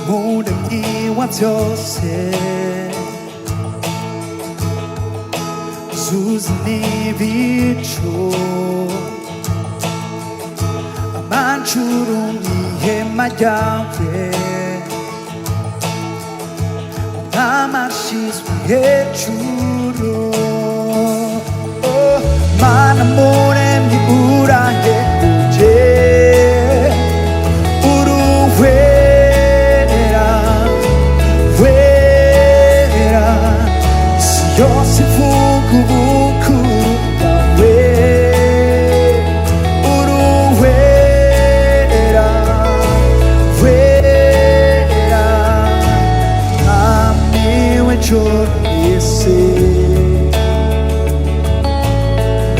Muremyi wa byose, zuzi n'ibicu, amanjuru mw'ihema ryawe, n'amashizwe hejuru. Oh, Mana muremyi urahebuje, uruwera, wera, isi yose ivuga ubukuru bwawe. Uruwera, wera, Mwami w'ijuru n'isi,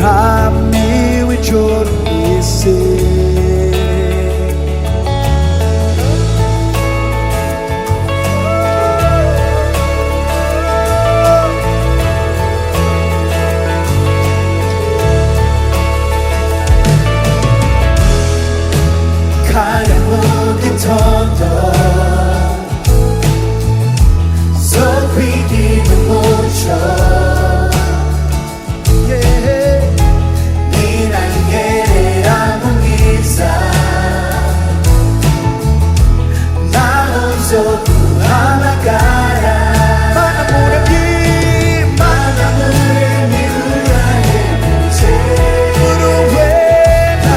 Mwami w'ijuru n'isi. Kare mu gitondo zo kwigira umuco, yeah. Niranyerera mu mwiza, naho zo guhamagara. Mana muremyi, Mana muremyi urahebuje, uruwera,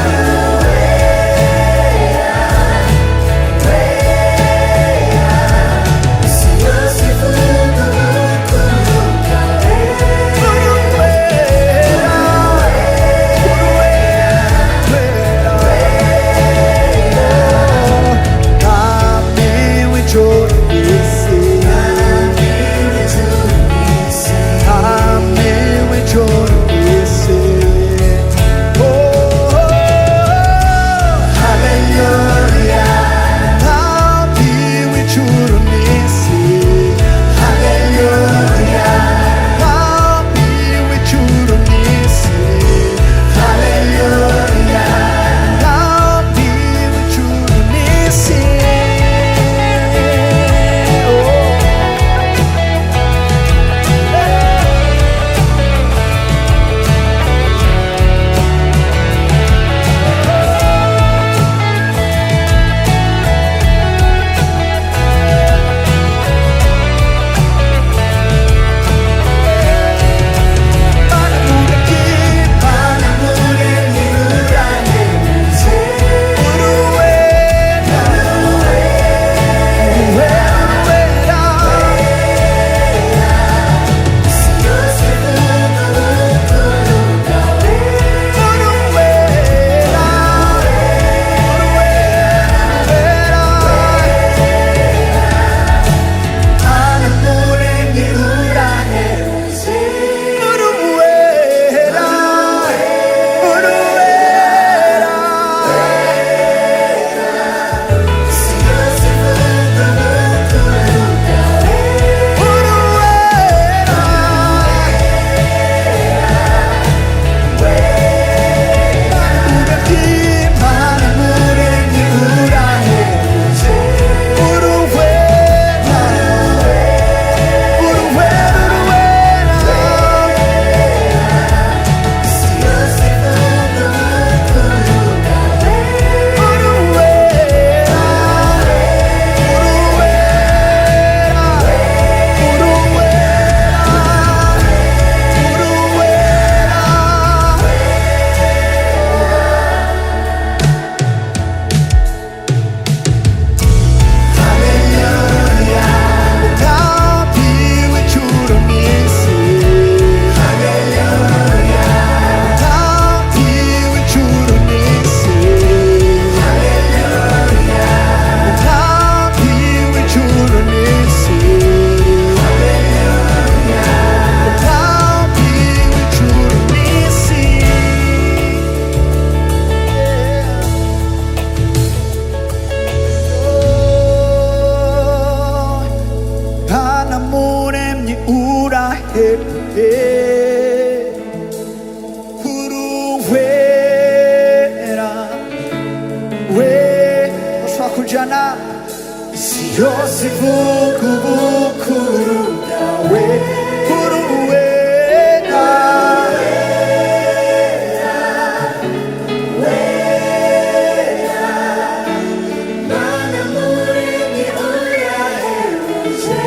Isi yose ivuga ubukuru bwawe. Uruwera, uruwera. Mwami w'ijuru n'isi, Mwami w'ijuru n'isi, Mwami w'ijuru n'isi. Oh, oh, Haleluya, Mwami w'ijuru n'isi, Haleluya, Mwami w'ijuru n'isi, Haleluya, Mwami w'ijuru n'isi. Oh. Mana muremyi, Mana muremyi urahebuje, uruwera, uruwera, isi yose ivuga ubukuru bwawe. Uruwera, uruwera. Mana muremyi urahebuje, Uruwera, uruwera, isi yose ivuga ubukuru bwawe. Uruwera. Muremyi, Mana muremyi urahebuje, uruwera, uruwera, uruwera. isi yose ivuga ubukuru bwawe. Uruwera, uruwera, uruwera, uruwera. Haleluya, Mwami w'ijuru n'isi, Haleluya, Mwami w'ijuru n'isi, Haleluya, Mwami w'ijuru n'isi, Haleluya. Mwami w'ijuru n'isi. Oh, Mana muremyi urahebuje, uruwera, we ushobora kujana. Isi yose ivuga ubukuru bwawe. Uruwera. Mana muremyi urahebuje.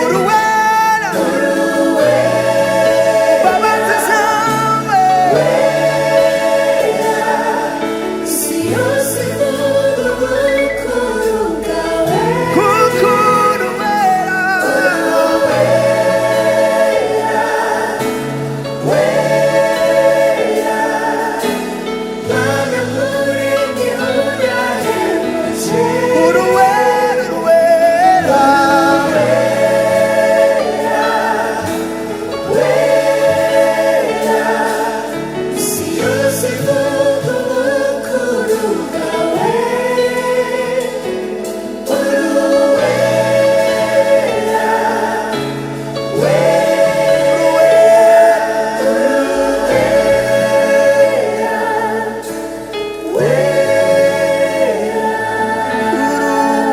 Uruwera. Imbabazi zawe. Isi yose ivuga ubukuru bwawe. Kuko uruwera. Mana muremyi urahebuje. Uruwera, uruwera. Isi yose ivuga ubukuru bwawe. Uruwera,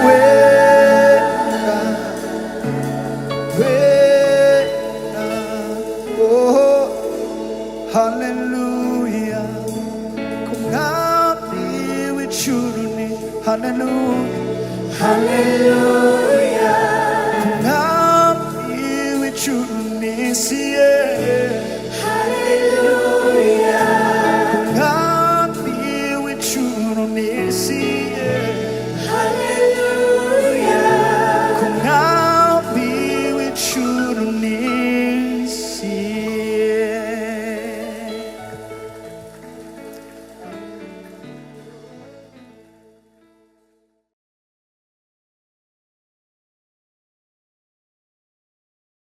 Uruwera. Wera. Oh, hallelujah. Ku mwami w'ijuru ni hallelujah. Hallelujah. Ku mwami w'ijuru n'isi.